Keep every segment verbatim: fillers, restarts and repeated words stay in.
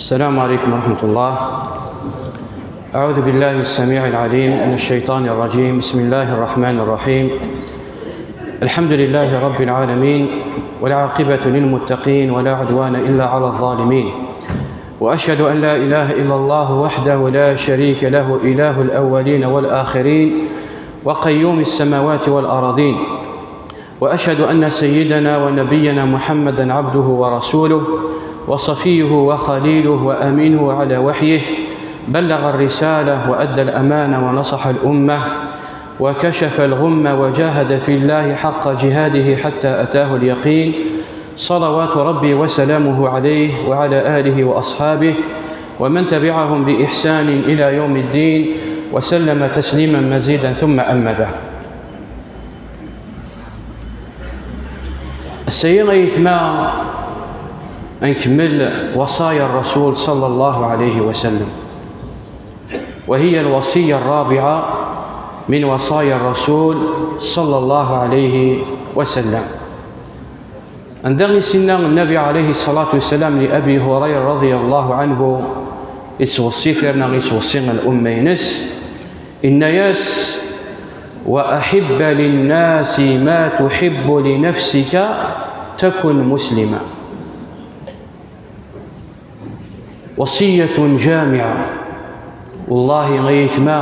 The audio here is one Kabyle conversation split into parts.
السلام عليكم ورحمة الله. أعوذ بالله السميع العليم من الشيطان الرجيم. بسم الله الرحمن الرحيم. الحمد لله رب العالمين، والعاقبة للمتقين، ولا عدوان إلا على الظالمين. وأشهد أن لا إله إلا الله وحده لا شريك له، إله الأولين والآخرين، وقيوم السماوات والأرضين. وأشهد أن سيدنا ونبينا محمدا عبده ورسوله، وصفيه وخليله وأمينه على وحيه، بلغ الرسالة وأدى الأمانة ونصح الأمة، وكشف الغمة، وجاهد في الله حق جهاده حتى أتاه اليقين، صلوات ربي وسلامه عليه وعلى آله وأصحابه ومن تبعهم بإحسان إلى يوم الدين، وسلم تسليما مزيدا، ثم أما بعد. Ass-agi, ay aytma, ad nkemmel وصايا الرسول صلى الله عليه وسلم، وهي الوصية الرابعة من وصايا الرسول صلى الله عليه وسلم. Anda i s-yenna Nnabi عليه الصلاة والسلام لأبي هريرة رضي الله عنه, yettweṣṣi-t yerna yettweṣṣi الأمة-ines, yenna-yas: وأحب للناس ما تحب لنفسك تكن مسلما. وصية جامعة. Wallahi, ay aytma,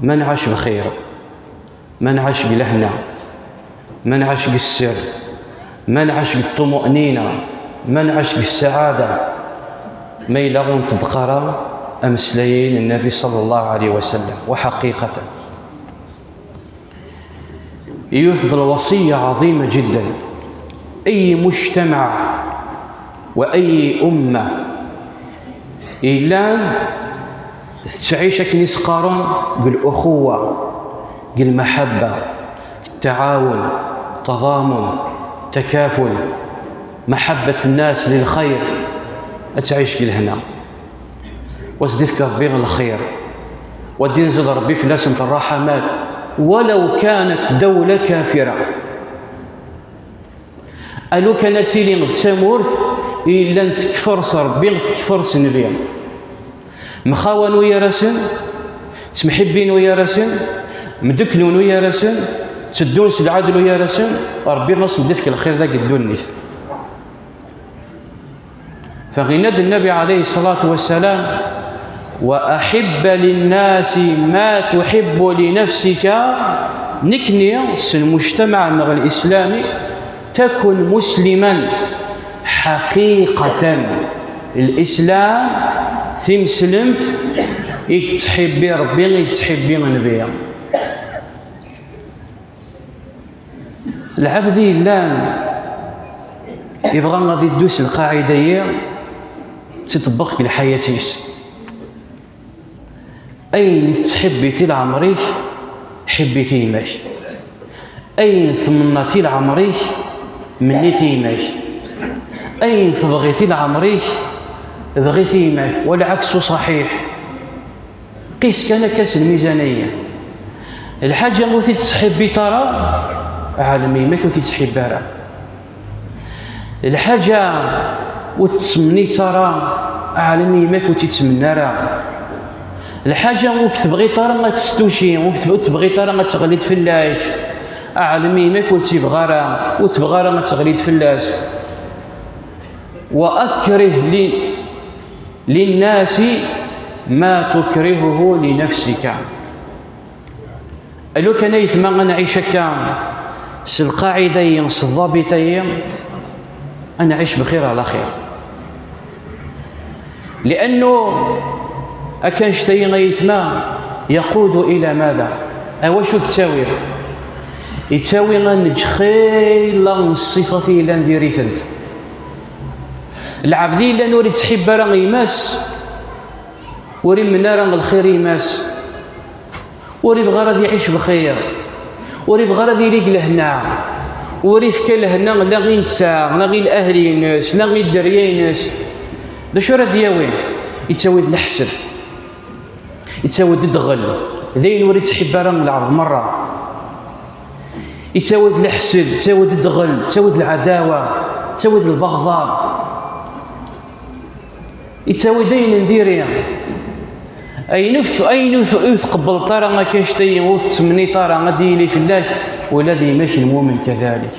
ma nɛac bxir, ma nɛac deg lehna, ma nɛac deg sser, ma nɛac deg ṭṭumu'nina, ma nɛac deg ssaɛada, ma yella ur nṭebbeq ara ameslay n Nnabi صلى الله عليه وسلم. وحقيقة, yiwet n lwasiya ɛḍima jiddan. Ay mujtamaɛ wa ay umma yellan tettɛic akken i s-qqaren deg luxuwa, deg lmaḥabba, deg ttaɛawun, ttaḍamun, ttakaful, maḥabbat nnas lilxayr, ad tɛic deg lehna. Wa s-d-ifk Rebbi lxir, wa d-inzel Rebbi fell-asent ṛṛaḥamat, walaw kanat dawla kafira. Alu kan ad tili d tamurt yellan tekfer s Rebbi, tekfer s Nnbi. Mxawan uyar-asen, ttemḥibbin uyar-asen, mdukklun uyar-asen, tteddun s lɛadl uyar-asen, Rebbi ad sen-d-ifk lxir dagi deg ddunit. Fa yenna-d Nnabi ɛalayhi ṣṣalatu wassalam: وأحب للناس ما تحب لنفسك. Nekni s lmujtamaɛ-nneɣ lislami, تكن مسلما. Ḥaqiqatan, lislam, timeslemt i yettḥibbi Rebbi, i yettḥibbi Nnbi. Lɛebd yellan yebɣa ad iddu s lqaɛida-yi, ad tt-iṭebbeq deg lḥayat-is. Ayen i tettḥibbiḍ i leɛmer-ik, ḥibbi-t i gma-k. Ayen tmennaḍ i leɛmer-ik, menni-t i gma-k. Ayen tebɣiḍ i leɛmer-ik, bɣi-t i gma-k. Walɛeksu ṣaḥiḥ. Qis kan akka s lmizan-agi. Lḥaǧa ur t-id-tettḥibbiḍ ara, ɛlem i gma-k ur t-ittḥibbi ara. Lḥaǧa ur tettmenniḍ ara, ɛlem i gma-k ur tt-ittmenni ara. Lḥaǧa ur k-tebɣiḍ ara ad k-testuci, ur k-teb-, ur tebɣiḍ ara ad teɣliḍ fell-ak, ɛlem i gma-k ur tt-ibɣi ara, ur tebɣi ara ad teɣliḍ fell-as. وأكره ل-، للناس ما تكرهه لنفسك. Alu kan ay aytma ad nɛic akka s lqaɛida-yi, s ḍḍabit-ayi, ad nɛic bxir ɛla xir. Liannu akka annect-ayi ay aytma يقود إلى ماذا؟ Ar wacu i yettawi? Yettawi ad neǧǧ xilla n ṣṣifat i yellan diri-tent. Lɛebd i yellan ur ittḥibbi ara gma-s, ur imenni ara lxir i gma-s, ur ibɣi ara ad iɛic bxir, ur ibɣi ara ad yili deg lehna, ur ifka lehna la i netta, la i lahl-ines, la i dderya-ines, d acu ara d-yawi? Yettawi-d leḥsed, yettawi-d ddɣel, d ayen ur ittḥibbi ara lɛebd merra. Yettawi-d leḥsed, yettawi-d ddɣel, yettawi-d lɛadawa, yettawi-d lbeɣḍa. Ittawi-d ayen n diri. Ayen ur t-, ayen ur t-, ur tqebbleḍ ara akka anect-ayi, ur tettemniḍ ara ad d-yili fell-ak, ula d yemma-k lmumen kadalik.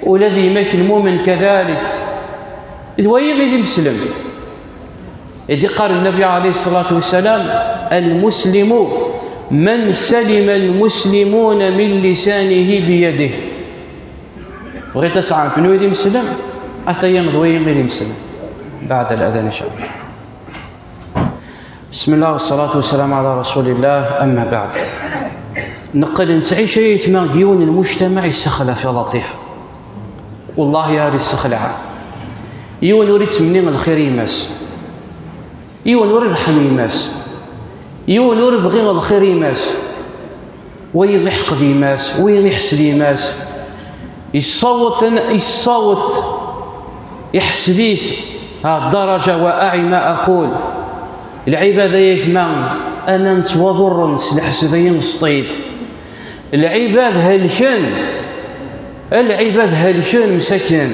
Ula d yemma-k lmumen kadalik. D wayi i d imeslem. I d-iqqar Nnabi alayhi ṣṣalatu wassalam: المسلم من سلم المسلمون من لسانه بيده. Bɣiɣ ad tesɛam kenwi d imeslem, ataya d wayi i d imeslem. بعد الأذان إن شاء الله. بسم الله والصلاة والسلام على رسول الله، أما بعد. Neqqel nettɛic ayetma deg yiwen n lmujtamaɛ yessexlaf, ya Laṭif. Wallahi ar yessexlaɛ. Yiwen ur ittmenni lxir i yemma-s. Yiwen ur irḥem yemma-s. Yiwen ur ibɣi lxir i yemma-s. Wa iḥqed yemma-s, wa iḥsed yemma-s. Yessaweḍ, yessaweḍ iḥsed-it ɣer ddaraǧa, وأعي ما أقول. Lɛibad ay ayetma, aman ttwaḍurren s leḥsed-ayi n sṭiṭ. Lɛibad helken. Lɛibad helken msakin.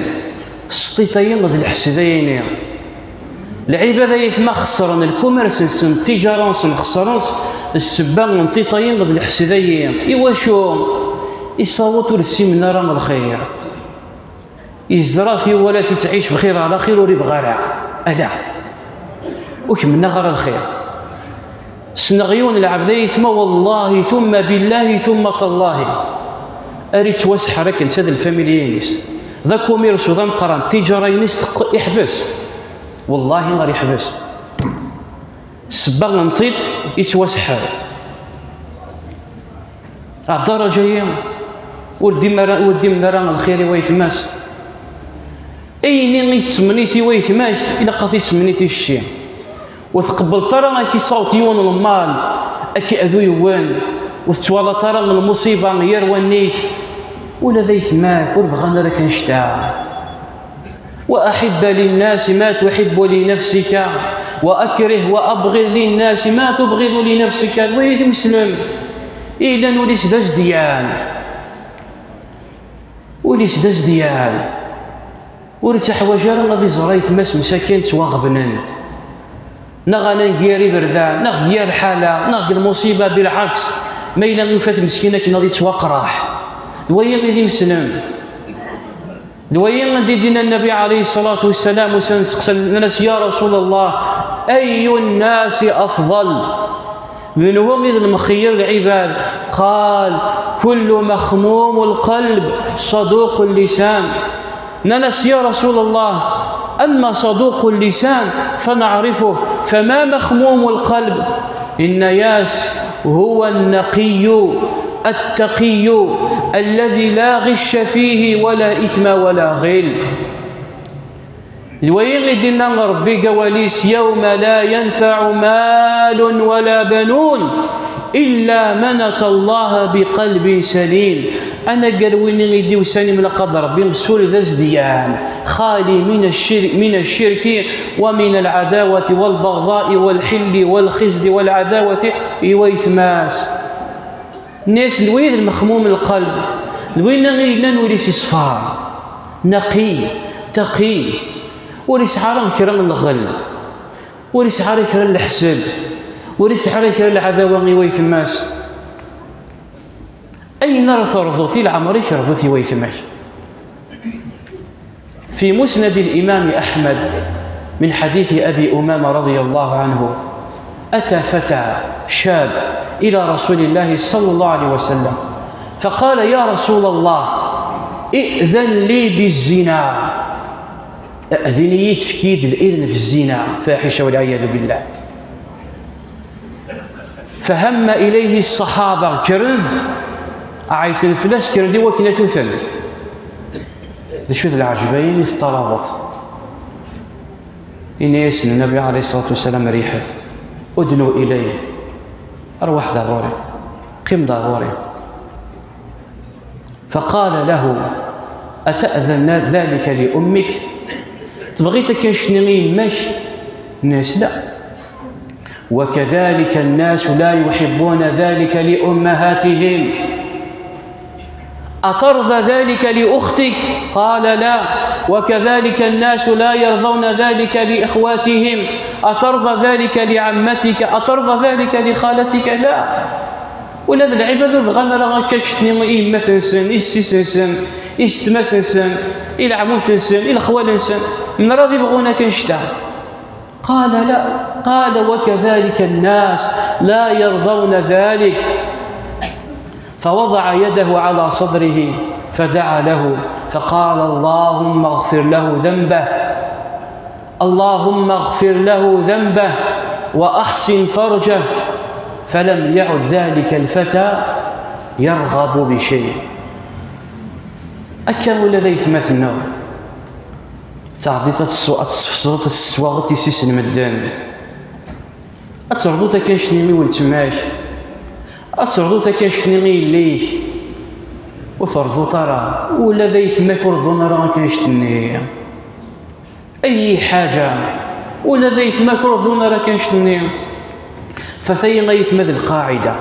Sṭiṭ-ayi d leḥsed-ayi-ni. Lɛibad ay ayetma xeṣren lkumirs-nsen, ttiǧara-nsen xeṣren-tt, ssebba n tiṭ-ayi d leḥsed-ayi. Iwacu? Isaweḍ ur ssimen ara lxir. Yezra-t, iwala-t yettɛic bxir ɛla xir, ur ibɣi ara. Ala. Ur k-mennaɣ ara lxir. Ssneɣ yiwen lɛebd ay ayetma, wallahi, tumma billahi, tumma tallahi, ar ittwaseḥḥer akken d lfamilya-ines. D akumirsu d ameqqran, ttiǧara-ines teqq-, iḥbes. Wallahi ar iḥbes. Ssebba n tiṭ ittwaseḥḥer. Ɣer ddaraǧa-yi ur d-imen ara, ur d-imen ara lxir i wayetma-s. Ayen i tettmenniḍ i wayetma-k, ilaq ad t-tettmenniḍ i kečči. Ur tqebbleḍ ara ad k-issaweḍ yiwen n lmal, ad k-iɛdu yiwen, ur tettwalaḍ ara lmuṣiba gar wallen-ik, ula d ayetma-k ur bɣan ara kan ccta. وأحب للناس ما تحب لنفسك، وأكره وأبغض للناس ما تبغض لنفسك. D wayi d imeslem. Yellan ul-is d azedyan. Ul-is d azedyan. Ur ittaḥwaǧ ara ad iẓer ayetma-s msakin ttwaɣebnen. Neɣ anan deg yir iberdan, neɣ deg yir lḥala, neɣ deg lmuṣiba, bilɛaks, ma yella yufa-t meskin akken ad yettwaqraḥ. D wayi i d imeslem. D wayi i d-yenna Nnabi alayhi ṣṣalatu wassalam, usan seqsan, nnan-as: يا رسول الله، أي الناس أفضل؟ Menhu i d lemxeyyer lɛibad? قال: كل مخموم القلب صدوق اللسان. Nnan-as: يا رسول الله، أما صدوق اللسان فنعرفه، فما مخموم القلب؟ Yenna-yas: هو النقي التقي الذي لا غش فيه ولا إثم ولا غل. D wayi i d-yenna Ṛebbi deg wawal-is: يوم لا ينفع مال ولا بنون إلا من أتى الله بقلب سليم. Anagar win i d-iwsan imlaq ad Ṛebbi s ul d azedyan, خالي من الشر-، من الشرك ومن العداوة والبغضاء والحقد والحسد والعداوة i wayetma-s. Nnan-as: d wayi d lmexmum lqalb, d win i yellan ul-is iṣfa, naqi, taqi, ur yesɛi ara kra n lɣel, ur yesɛi ara kra n leḥsed, ur yesɛi ara kra n lɛadawa i wayetma-s. Ayen ara terḍuḍ i leɛmer-ik, rḍu-t i wayetma-k. في مسند الإمام أحمد من حديث أبي أمامة رضي الله عنه: أتى فتى شاب إلى رسول الله صلى الله عليه وسلم فقال: يا رسول الله، ائذن لي بالزنا. A'din-iyi, efk-iyi-d الإذن في الزنا, الفاحشة والعياذ بالله. فهم إليه الصحابة, kkren-d, ɛeyṭen fell-as, kkren-d i wakken ad t-wten. D acu d lɛejb-ayi i teṭṭalabeḍ? Yenna-yasen Nnabi alayhi ṣṣalatu wassalam: رحت، ادنو إلي, rwaḥ-d ɣur-i, qqim-d ɣur-i. فقال له: أتأذن ذلك لأمك؟ Tebɣiḍ akka ad k-nini i yemma-k? Nnan-as: لا. وكذلك الناس لا يحبون ذلك لأمهاتهم. أترضى ذلك لأختك؟ قال: لا، وكذلك الناس لا يرضون ذلك لإخواتهم. أترضى ذلك لعمتك؟ أترضى ذلك لخالتك؟ لا. Ula d lɛibad ur bɣan ara akka keččni i yemmat-nsen, i yessi-s-nsen, i yessetma-s-nsen, i leɛmum-nsen, i lexwal-nsen. Menra ad bɣun akka annect-a? قال: لا. قال: وكذلك الناس لا يرضون ذلك. فوضع يده على صدره فدعا له فقال: اللهم اغفر له ذنبه، اللهم اغفر له ذنبه وأحسن فرجه. فلم يعد ذلك الفتى يرغب بشيء. Akka ula d aytma-tneɣ, teɛdiḍ ad tessu-, ad tesfesdeḍ, ad tesswaɣeḍ tissas n medden. Ad terḍuḍ akka annect-nni i weltma-k, ad terḍuḍ akka annect-nni i yelli-k, ur terḍuḍ ara. Ula d aytma-k ur ḍun ara akka annect-nni. Ay ḥaǧa, ula d aytma-k ur ḍun ara akka annect-nni. Fatayi aytma d lqaɛida.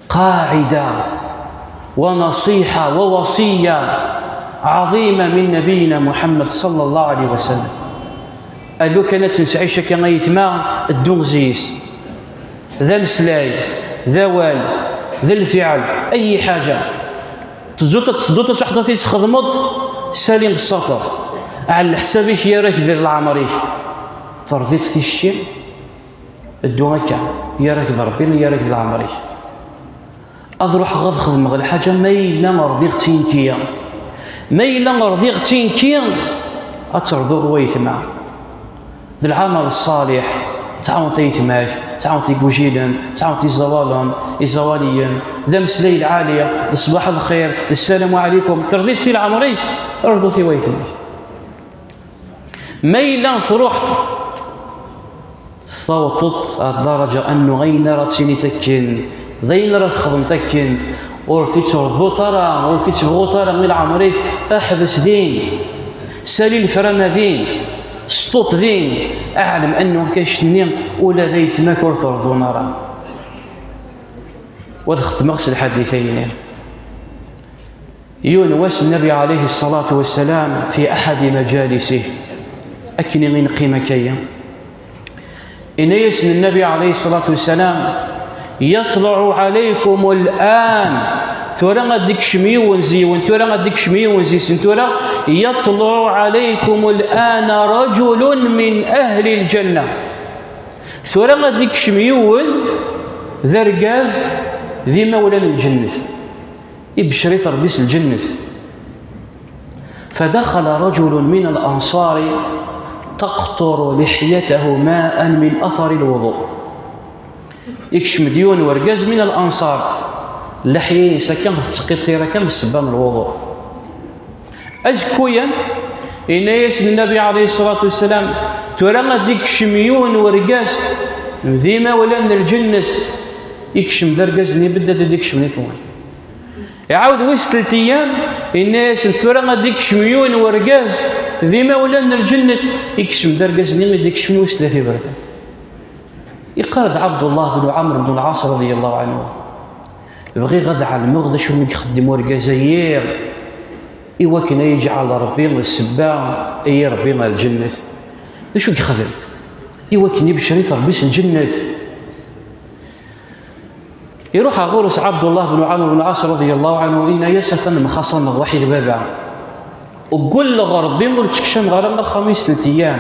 قاعدة ونصيحة ووصية عظيمة من نبينا محمد صلى الله عليه وسلم. Alu kan ad tt-nesɛic akka aytma, ddu zzi-s. D ameslay, d awal, d lfiɛl, ay ḥaǧa. Tedduḍ ad, tedduḍ ad tṛuḥeḍ ad t-id-txedmeḍ, sali ssaṭer. Ɛla leḥsab-ik, yerra-k di leɛmer-ik. Terḍiḍ ticci? Ddu akka, yerra-k d Ṛebbi, yerra-k d leɛmer-ik. Ad ruḥeɣ ad xedmeɣ lḥaǧa ma yella rḍiɣ-tt i nekki. Ma yella rḍiɣ-tt i nekki, ad terḍuḍ waytma. D lɛamal ṣṣaliḥ, tɛawneḍ aytma-k, tɛawneḍ igujilen, tɛawneḍ iẓawalen, iẓawaliyen, d ameslay lɛali, d ṣṣbaḥ lxir, d ssalamu ɛlikum, terḍiḍ-t i leɛmer-ik, rḍu-t i waytma-k. Ma yella truḥeḍ, tawḍeḍ ɣer ddaraǧa annu ayen ara d-tiniḍ akken, d ayen ara txedmeḍ akken, ur t-id-terḍuḍ ara, ur t-id-tebɣuḍ ara i leɛmer-ik, ḥbes din. Sali leframa din. Sṭup din. Ɛlem annu akka annect-nni ula d aytma-k ur t-rḍun ara. Wa ad xetmeɣ s lḥadit-ayni. Yiwen wass Nnabi ɛalayhi ṣṣalatu wassalam fi aḥadi maǧalisih, akken i neqqim akka-yi, inna-yasen Nnabi ɛalayhi ṣṣalatu wassalam: يطلع عليكم الآن, tura ad d-ikcem yiwen zi-wen, tura ad d-ikcem yiwen zi-sen, tura, يطلع عليكم الآن رجل من أهل الجنة. Tura ad d-ikcem yiwen d argaz d imawlan n lǧennet. Ibeccer-it Ṛebbi s lǧennet. فدخل رجل من الأنصار تقطر لحيته ماء من أثر الوضوء. Ikcem-d yiwen wergaz min al-Ansar, leḥya-ines akka tettqiṭṭir akka s ssebba n lwuḍu. Azekkuyen, yenna-yasen Nnabi ɛalayhi ṣṣalatu wassalam: tura ad d-ikcem yiwen wergaz d imawlan n lǧennet. Ikcem d argaz-nni, bedda ad d-ikcem niṭṭen. Iɛawed wis telt ayyam, yenna-yasen: tura ad d-ikcem yiwen wergaz d imawlan n lǧennet. Ikcem d argaz-nni i d-ikecmen wis tlata iberdan. Iqqar-d Ɛebdullah bin Ɛamr bin Lɛas radiyallahu ɛanhu: bɣiɣ ad ɛelmeɣ d acu i ixeddem urgaz-ayi, i wakken ad yeǧɛel Ṛebbi d ssebba i Ṛebbi ar lǧennet. D acu i yexdem i wakken ibeccer-it Ṛebbi s lǧennet? Iruḥ ɣur-s Ɛebdullah bin Ɛamr bin Lɛas radiyallahu ɛanhu, inna-yas: atan mxaṣameɣ waḥid d baba. Ggulleɣ Ṛebbi ur ttekcameɣ ara axxam-is telt ayyam.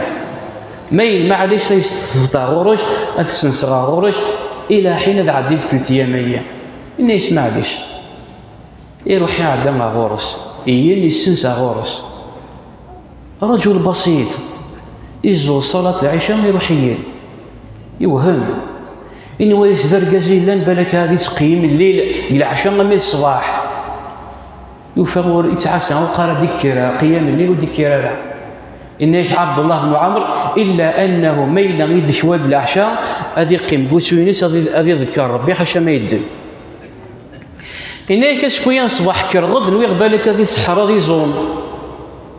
Ma yella maɛlic, ad yesteḍfeḍ ɣur-k, ad ssenseɣ ɣur-k, ila ḥin ad ɛeddint telt ayyam-ayi. Inna-yas: maɛlic. Iruḥ iɛedda ɣur-s, iyyel yessens ɣur-s. Rajul basit, iẓẓu ṣṣalat lɛica, iruḥ iyyel. Iwhem. Inwa-yas d argaz i yellan, balak ad ittqeyyim lleyl deg leɛca armi d ṣṣbeḥ. Yufa ur ittɛassa, ur qqar ad d-ikker qiyam lleyl, ur d-ikker ara. Inna-yak Ɛebdullah bin Ɛamr: illa annahu, ma yella i d-tekwal leɛca, ad iqqim deg wusu-ines, ad i-, ad iḍekker Ṛebbi ḥaca ma yedden. Inna-yak: acku yan ṣṣbeḥ kkreɣ-d, nwiɣ balak ad iseḥḥer, ad iẓum.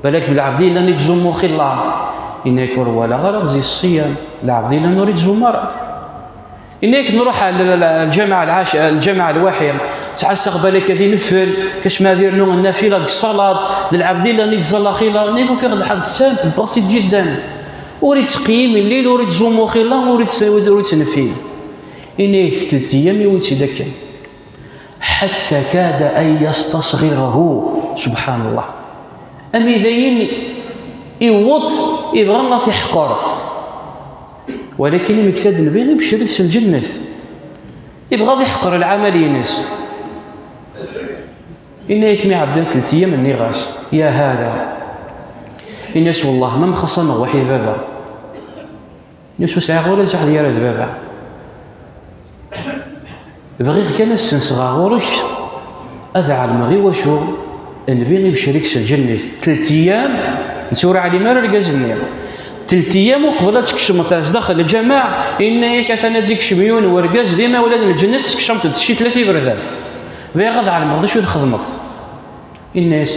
Balak d lɛebd yellan ittẓummu xilla. Inna-yak: ur walaɣ ara ɣer-s ṣṣyam, lɛebd yellan ur ittẓum ara. Inna-yak nruḥ ɣer l-, l-, lǧameɛ lɛac-, lǧameɛ lwaḥi, ttɛassaɣ balak ad ineffel, kacma ad irnu nnafila deg ṣṣalat, d lɛebd i llan i yeẓẓa laxila, nnig ufiɣ lḥebs simple, basit jiddan. Ur ittqeyyim lleyl, ur ittẓummu xilla, ur itts-, ur ittneffil. Inna-yak telt ayyam iwwi-tt-id akken. حتى كاد أن يستصغره. سبحان الله. Ami d ayen iwweḍ, ibɣa ad t-iḥqer. Walakin imekta-d Nnbi, ibeccer-it s lǧennet. Ibɣa ad iḥqer lɛamal-ines. Inna-yak mi ɛeddan telt ayyam, nniɣ-as: "Ya hada." Inna-yas: "Wellah, ma mxaṣameɣ waḥid baba." Inna-yas: "Ur sɛiɣ ula d aḥed yara d baba. Bɣiɣ kan ad ssenseɣ ɣur-k, ad ɛelmeɣ i wacu Nnbi ibeccer-ik s lǧennet." Telt ayyam, netta ur ɛlim ara argaz-nni. Telt ayyam uqbel ad tkecmeḍ ar zdaxel lǧameɛ, inna-yak atan ad ikcem yiwen wergaz d imawlan n lǧennet, tkecmeḍ-d ccitla tiberdan. Bɣiɣ ad ɛelmeɣ d acu txedmeḍ. Inna-yas: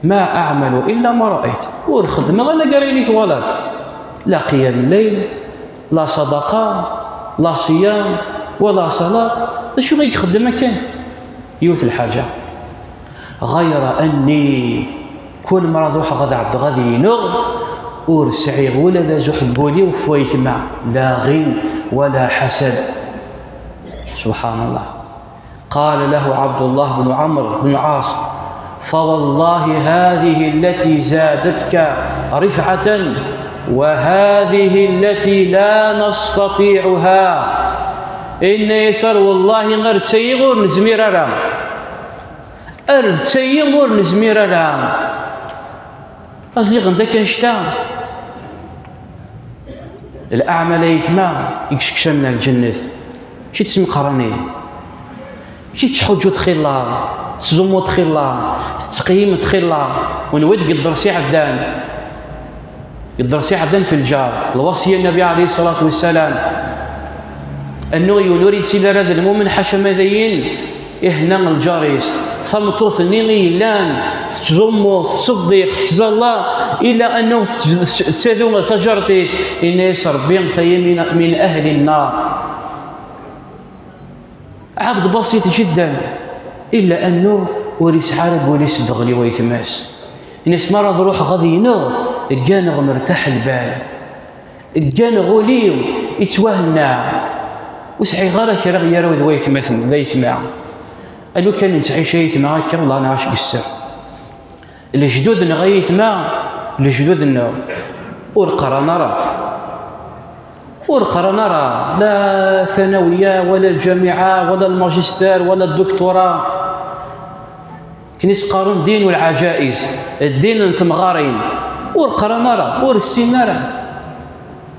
"Ma aɛmalu illa ma raayt." Ur xeddmeɣ ala gar ayen i twalaḍ. La qiyam lleyl, la ṣadaqa, la ṣiyam, wala ṣalat. D acu i ixeddem akken? Yiwet lḥaǧa. Ɣayra anni, kul mi ara ruḥeɣ ad ɛeddeɣ ad yineɣ, ur sɛiɣ ula d azuḥ n wul-iw ɣef wayetma, la ɣil wala ḥasad. Subḥan Allah. قال له عبد الله بن عمرو بن العاص: "فوالله هذه التي زادتك رفعة وهذه التي لا نستطيعها." Inna-yas: "Ar wallahi, ar d tayi ur nezmir ara. Ar d tayi ur nezmir ara." Aziɣen d akka annect-a. Leɛmal ay aytma i yessekcamen ar lǧennet, mačči d timeqqranin. Mačči tettḥuǧǧuḍ xilla, tettẓummuḍ xilla, tettqeyyimeḍ xilla, wenwi deg dders iɛeddan. Deg dders iɛeddan fi lǧar, lwasiya Nnabi alayhi ṣṣalatu wassalam. Annuɣ yiwen ur yettili ara d lmumen, ḥaca ma d ayen ihenna lǧar-is. Tameṭṭut-nni i yellan tettẓummu, tettṣeddiq, tettẓalla, ila annuɣ tettadu tajart-is, inna-yas Rebbi: "Taya min, min ahli nnar." Ɛebd basit jiddan, illa annuɣ ur yesɛi ara deg wul-is ddɣel i waytma-s. Inna-yas: "Mi ara d-ruḥeɣ ad yineɣ, gganeɣ mertaḥ lbal. Gganeɣ ul-iw ittwahenna. Ur sɛiɣ ara kra gar-aw d waytmaten, d aytma. A lukan nettɛic aytma akka, wellah nɛac deg sser." Lejdud-nneɣ ay aytma, lejdud-nneɣ ur qqaren ara. Ur qqaren ara la thanawiya, wala lǧamiɛa, wala lmajistir, wala dduktura. Akken i s-qqaren ddin n lɛaǧaiz, ddin n temɣarin. Ur qqaren ara, ur ssinen ara.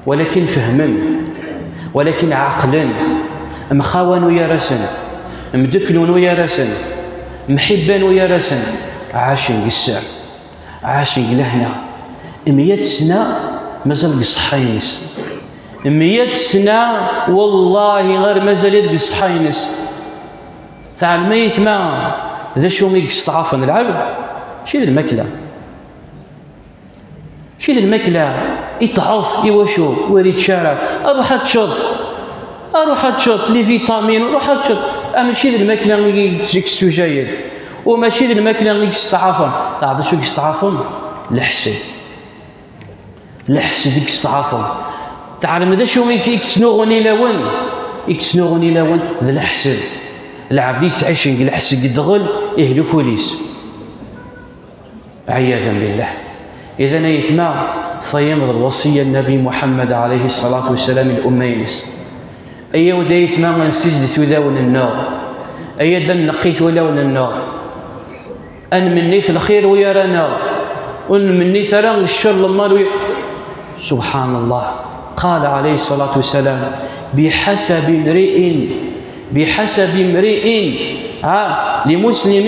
Walakin fehmen, walakin ɛeqlen, mxawan uyar-asen, mdeklen uyar-asen, mḥibban uyar-asen, ɛacen deg sser, ɛacen deg lehna. Meyya sna mazal deg ṣṣeḥḥa-ines. Meyya sna, wallahi, ɣer mazal deg ṣṣeḥḥa-ines. Teɛlem ayetma d acu i yesteɛṛfen lɛebd? Mačči d lmakla. Mačči d lmakla i tɛeḍ, i wacu ur yečči ara? Ruḥ ad teččeḍ, ruḥ ad teččeḍ les vitamines, ruḥ ad teččeḍ. Ah, mačči d lmakla i yessujayen, u mačči d lmakla i yesteɛṛfen. Teɛreḍ d acu i yesteɛṛfen? Leḥsed. Leḥsed i yesteɛṛfen. Teɛlem d acu i, i yettnuɣun ilawen? I yettnuɣun ilawen d leḥsed. Lɛebd yettɛicen deg leḥsed, deg ddɣel, ihlek ul-is. عياذا بالله. Idan, ayetma, tayeḍ d lwasiya n Nnabi Muḥemmed, ɛalayhi ṣṣalatu wassalam, i lumma-ines. Ayaw-d, ayetma, ad nessizdet udmawen-nneɣ. Ayaw-d ad nneqqit wulawen-nneɣ. Ad nmennit lxir i uyar-aneɣ. Ur nmennit ara ccer, lemmal, wi-, سبحان الله. قال عليه الصلاة والسلام: "بحسب امرئ، بحسب امرئ، ها، لمسلم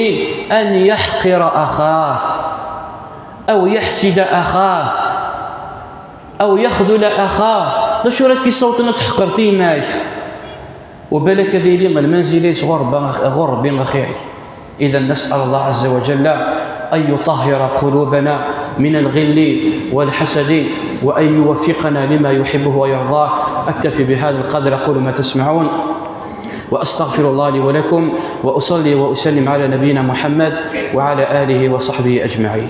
أن يحقر أخاه، أو يحسد أخاه، أو يخذل أخاه." D acu ara k-yessawḍen ad tḥeqreḍ yemma-k? Ubalak ad yili lmanzila-is ɣur Rebbi, ɣur Rebbi axir-ik. إذا نسأل الله عز وجل أن يطهر قلوبنا من الغل والحسد، وأن يوفقنا لما يحبه ويرضاه، أكتفي بهذا القدر، أقول ما تسمعون، وأستغفر الله لي ولكم، وأصلي وأسلم على نبينا محمد وعلى آله وصحبه أجمعين.